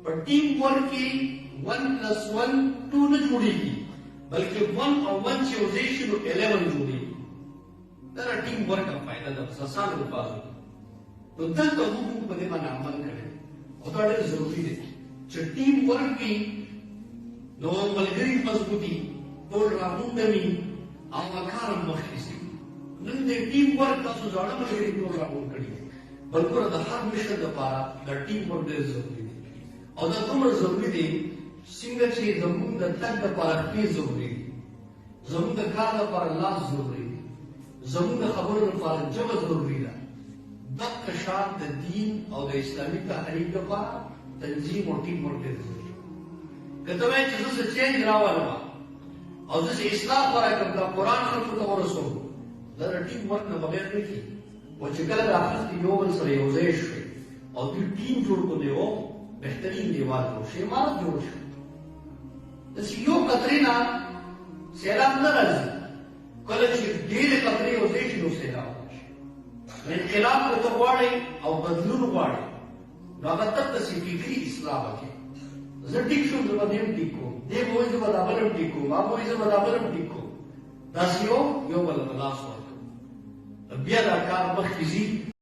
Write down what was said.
په ټیم ورک کې 1 پلس 1 2 نه جوړیږي، بلکې 1 او 1 چې یو ځای شي نو 11 جوړیږي. دا د ټیم ورک فایده ده په اسانو الفاظو کې. نو دلته موږ په دې باندې عمل کړی او دا ډېر ضروري دی چې ټیم ورک وي، نو ملګري مضبوطي، ټول راغونډ وي او کار هم مخکې ځي. نن د ټیم ورک تاسو زاړه ملګري ټول راغونډ کړي، بلکې د هر مشر لپاره د ټیم ورک ډېر ضروري دی. او دا دومره ضروري دی څنګه چې زموږ د تګ لپاره پښې ضروري دي، زموږ د کار لپاره لاس ضروري دی، زموږ د خبرو لپاره ژبه ضروري ده، دغه شان د دین او د اسلامي تحریک لپاره تنظیم او ټیم ورک ډېر ضروري دی. که ته وایې چې زه څه چینج راولم او زه څه اصلاح ورکړم، دا قرآن خلکو ته ورسوم، دا د ټیم ورک نه بغیر نه کېږي. خو چې کله دا خلک یو بل سره یو ځای شوي او دوی ټیم جوړ کړو، نو یو بهترین دیوال جوړ شي، عمارت جوړ شي. داسې یو قطرې نه سیلاب نه راځي، کله چې ډېرې قطرې یو ځای شي نو سیلاب راشي. نو انقلاب که ته غواړې او بدلون غواړې، نو هغه دقسې فکري اصلاح وکړې. زه ټیک شوم، زه به دې هم ټیک کوم، دې به وایي زه به دا بل هم ټیک کوم، هغه به وایي زه به دا بل هم ټیک کوم، داسې یو یو بل ته لاس ورکړو، بیا دا کار مخکې ځي.